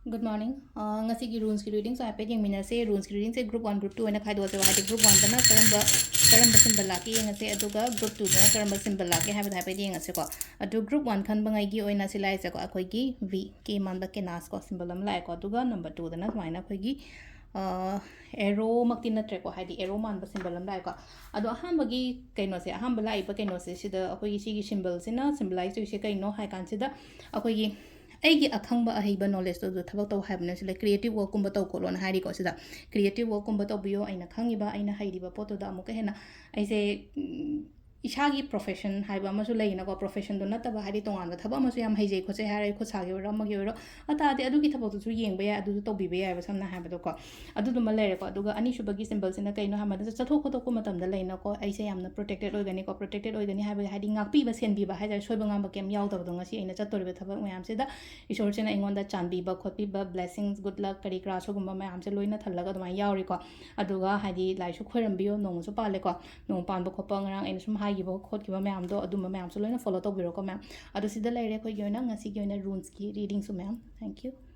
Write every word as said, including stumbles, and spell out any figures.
Good morning. ꯑ, ꯉꯁꯤꯒꯤ runesꯀꯤ readingꯁꯨ ꯍꯥꯏꯐꯦꯠ ꯌꯦꯡꯃꯤꯟꯅꯁꯦ꯫ Runesꯀꯤ readingꯁꯦ group one, group two ꯑꯣꯏꯅ ꯈꯥꯏꯗꯣꯛꯑꯁꯦꯕ꯫ ꯍꯥꯏꯗꯤ group oneꯗꯅ ꯀꯔꯝꯕ, ꯀꯔꯝꯕ symbol ꯂꯥꯛꯀꯦ ꯌꯦꯡꯉꯁꯦ, ꯑꯗꯨꯒ group twoꯗꯅ ꯀꯔꯝꯕ symbol ꯂꯥꯛꯀꯦ ꯍꯥꯏꯕꯗꯣ ꯍꯥꯏꯐꯦꯠ ꯌꯦꯡꯉꯁꯦꯀꯣ꯫ ꯑꯗꯨ group one ꯈꯟꯕꯉꯩꯒꯤ ꯑꯣꯏꯅ ꯁꯤ ꯂꯥꯛꯏꯁꯦꯀꯣ, ꯑꯩꯈꯣꯏꯒꯤ V, K ꯃꯥꯟꯕ Canas ꯀꯣ, symbol ꯑꯃ ꯂꯥꯛꯑꯦꯀꯣ꯫ ꯑꯗꯨꯒ number twoꯗꯅ ꯁꯨꯃꯥꯏꯅ ꯑꯩꯈꯣꯏꯒꯤ, ꯑ, arrowꯃꯛꯇꯤ ꯅꯠꯇ꯭ꯔꯦꯀꯣ, ꯍꯥꯏꯗꯤ arrow ꯃꯥꯟꯕ symbol ꯑꯃ ꯂꯥꯛꯑꯦꯀꯣ꯫ ꯑꯗꯣ ꯑꯍꯥꯟꯕꯒꯤ ꯀꯩꯅꯣꯁꯦ, ꯑꯍꯥꯟꯕ ꯂꯥꯛꯏꯕ ꯀꯩꯅꯣꯁꯦ, ꯁꯤꯗ ꯑꯩꯈꯣꯏꯒꯤ ꯁꯤꯒꯤ symbolꯁꯤꯅ symbolize ꯇꯧꯔꯤꯁꯦ ꯀꯩꯅꯣ ꯍꯥꯏ ꯀꯥꯟꯁꯤꯗ, ꯑꯩꯈꯣꯏꯒꯤ ꯑꯩꯒꯤ ꯑꯈꯪꯕ ꯑꯍꯩꯕ knowledgeꯇꯨꯁꯨ ꯊꯕꯛ ꯇꯧ ꯍꯥꯏꯕꯅꯦ꯫ ꯁꯤꯗ creative workꯀꯨꯝꯕ ꯇꯧ ꯈꯣꯠꯂꯣꯅ ꯍꯥꯏꯔꯤꯀꯣ꯫ ꯁꯤꯗ creative workꯀꯨꯝꯕ ꯇꯧꯕꯤꯌꯣ, ꯑꯩꯅ ꯈꯪꯉꯤꯕ, ꯑꯩꯅ ꯍꯩꯔꯤꯕ ꯄꯣꯠꯇꯨꯗ ꯑꯃꯨꯛꯀ ꯍꯦꯟꯅ ꯑꯩꯁꯦ, ꯎꯝ, ꯏꯁꯥꯒꯤ profession ꯍꯥꯏꯕ ꯑꯃꯁꯨ ꯂꯩꯌꯦꯅꯀꯣ, professionꯗꯣ ꯅꯠꯇꯕ, ꯍꯥꯏꯗꯤ ꯇꯣꯉꯥꯟꯕ ꯊꯕꯛ ꯑꯃꯁꯨ ꯌꯥꯝ ꯍꯩꯖꯩ ꯈꯣꯠꯆꯩ ꯍꯥꯏꯔꯒ, ꯈꯨꯠ ꯁꯥꯒꯤ ꯑꯣꯏꯔꯣ, ꯑꯃꯒꯤ ꯑꯣꯏꯔꯣ, ꯑꯗꯨ ꯇꯥꯔꯗꯤ ꯑꯗꯨꯒꯤ ꯊꯕꯛꯇꯨꯁꯨ ꯌꯦꯡꯕ ꯌꯥꯏ, ꯑꯗꯨꯁꯨ ꯇꯧꯕꯤꯕ ꯌꯥꯏꯑꯕ, ꯁꯝꯅ ꯍꯥꯏꯕꯗꯀꯣ꯫ ꯑꯗꯨꯗꯨꯃ ꯂꯩꯔꯦꯀꯣ꯫ ꯑꯗꯨꯒ ꯑꯅꯤꯁꯨꯕꯒꯤ symbolꯁꯤꯅ ꯀꯩꯅꯣ ꯍꯥꯏꯕꯗ, ꯆꯠꯊꯣꯛ ꯈꯣꯠꯇꯣꯛꯄ ꯃꯇꯝꯗ ꯂꯩꯅꯀꯣ, ꯑꯩꯁꯦ ꯌꯥꯝꯅ protected ꯑꯣꯏꯒꯅꯤꯀꯣ꯫ Protected ꯑꯣꯏꯒꯅꯤ ꯍꯥꯏꯕꯗꯤ, ꯍꯥꯏꯗꯤ ꯉꯥꯛꯄꯤꯕ ꯁꯦꯟꯕꯤꯕ ꯍꯥꯏꯇꯥꯔꯦ, ꯁꯣꯏꯕ ꯉꯥꯝꯕ ꯀꯩꯝ ꯌꯥꯎꯗꯕꯗꯣ꯫ ꯉꯁꯤ ꯑꯩꯅ ꯆꯠꯇꯣꯔꯤꯕ ꯊꯕꯛ ꯃꯌꯥꯝꯁꯤꯗ ꯏꯁꯣꯔꯁꯤꯅ ꯑꯩꯉꯣꯟꯗ ꯆꯥꯟꯕꯤꯕ ꯈꯣꯠꯄꯤꯕ, blessings, good luck ꯀꯔꯤ ꯀꯔꯥ ꯁꯤꯒꯨꯝꯕ ꯃꯌꯥꯝꯁꯦ ꯂꯣꯏꯅ ꯊꯜꯂꯒ ꯑꯗꯨꯃꯥꯏꯅ ꯌꯥꯎꯔꯤꯀꯣ꯫ ꯑꯗꯨꯒ ꯍꯥꯏꯗꯤ ꯂꯥꯏꯁꯨ ꯈꯣꯏꯔꯝꯕꯤꯌꯣ, ꯅꯣꯡꯃꯁꯨ ꯄꯥꯜꯂꯦꯀꯣ꯫ ꯅꯣꯡ ꯄꯥꯟꯕ ꯈꯣꯠꯄ, ꯉꯔꯥꯡ ꯑꯩꯅ ꯁꯨꯝ ꯍꯥꯏꯈꯤꯕ ꯈꯣꯠꯈꯤꯕ ꯃꯌꯥꯝꯗꯣ, ꯑꯗꯨꯝꯕ ꯃꯌꯥꯝꯁꯨ ꯂꯣꯏꯅ follow ꯇꯧꯕꯤꯔꯣꯀꯣ ꯃꯌꯥꯝ꯫ ꯑꯗꯣ ꯁꯤꯗ ꯂꯩꯔꯦ ꯑꯩꯈꯣꯏꯒꯤ ꯑꯣꯏꯅ ꯉꯁꯤꯒꯤ ꯑꯣꯏꯅ runesꯀꯤ readingꯁꯨ ꯃꯌꯥꯝ꯫ Thank you.